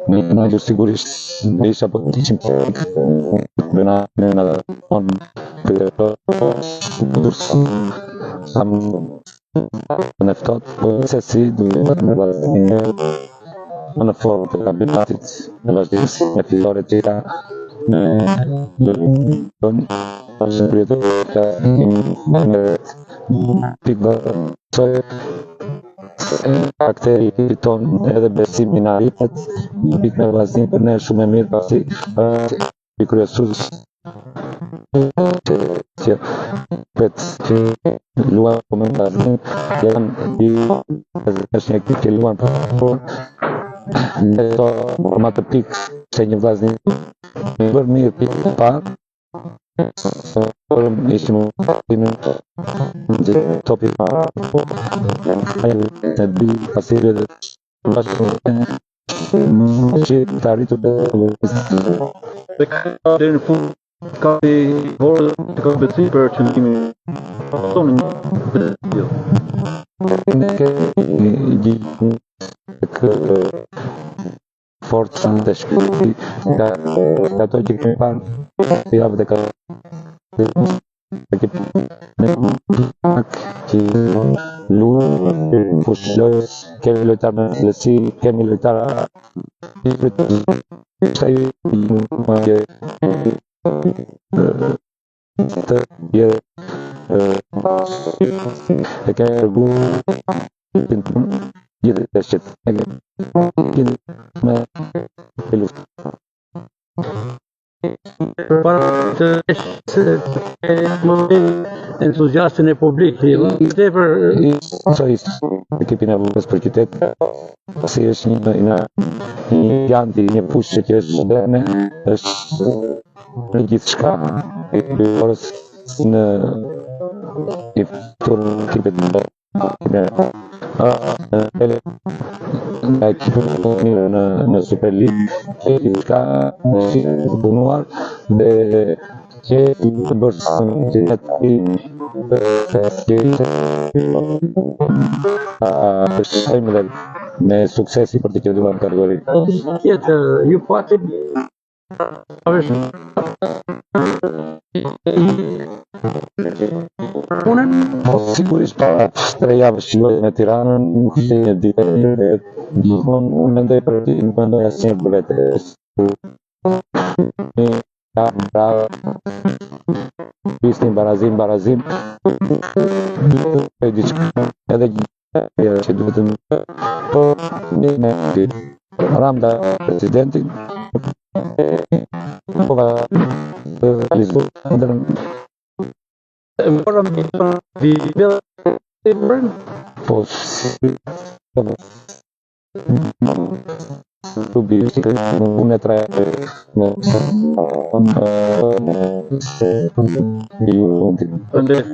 Më kënaqur sigurisht me isha po të ishim me na me na on sa më në ftohtë, po gjithsesi duhet me vazhdim në formë të kampionatit, në vazhdimësi me fitore të tjera, me është kryetor ka me pikë besoj karakteri i ekipit ton edhe besimi na rritet, një pikë me Vllazninë për ne është shumë e mirë pasi është i kryesues që pet që luan po me Vllazninë janë i është një ekip që luan por ne to për atë pikë se një Vllazni me bërë mirë pikë të parë por ishim topi në dy pasirë dhe bashkë që të arritur të Dhe ka deri në fund ka i vorë të ka besim për qëndrimin tonë në të Ne kemi gjithë forcën dhe shpirti nga ato që kemi parë të javët e ka ne pak që luajmë fushë lojës, kemi lojtar me cilësi, kemi lojtar ishte ai që të e kemi treguar gjithë ndeshjet. E kemi me luftë. Përpara të më entuziastin e publik, tepër Soi ekipin e Vlorës për qytet, pasi është një një një gjanti, një fushë që është moderne, është në gjithçka i Vlorës në i ftuar ekipet në nga ekipet më të mirë në në Super League, që gjithçka është të punuar dhe që të bërë që të shkojmë dhe me suksesi për të qëndruar në kategori. Tjetër, ju pati punën? Po sigurisht para 3 javësh që luajtëm me Tiranën, nuk ishte një ditë e mirë dhe gjithmonë unë mendoj për ti, nuk mendoj asnjëherë për vete. Një bravo, Prisnim barazim, barazim. E diçka edhe që duhet të po ne Ramda presidentin po va realizu ëndrrën po klubi unë e tre me Faleminderit.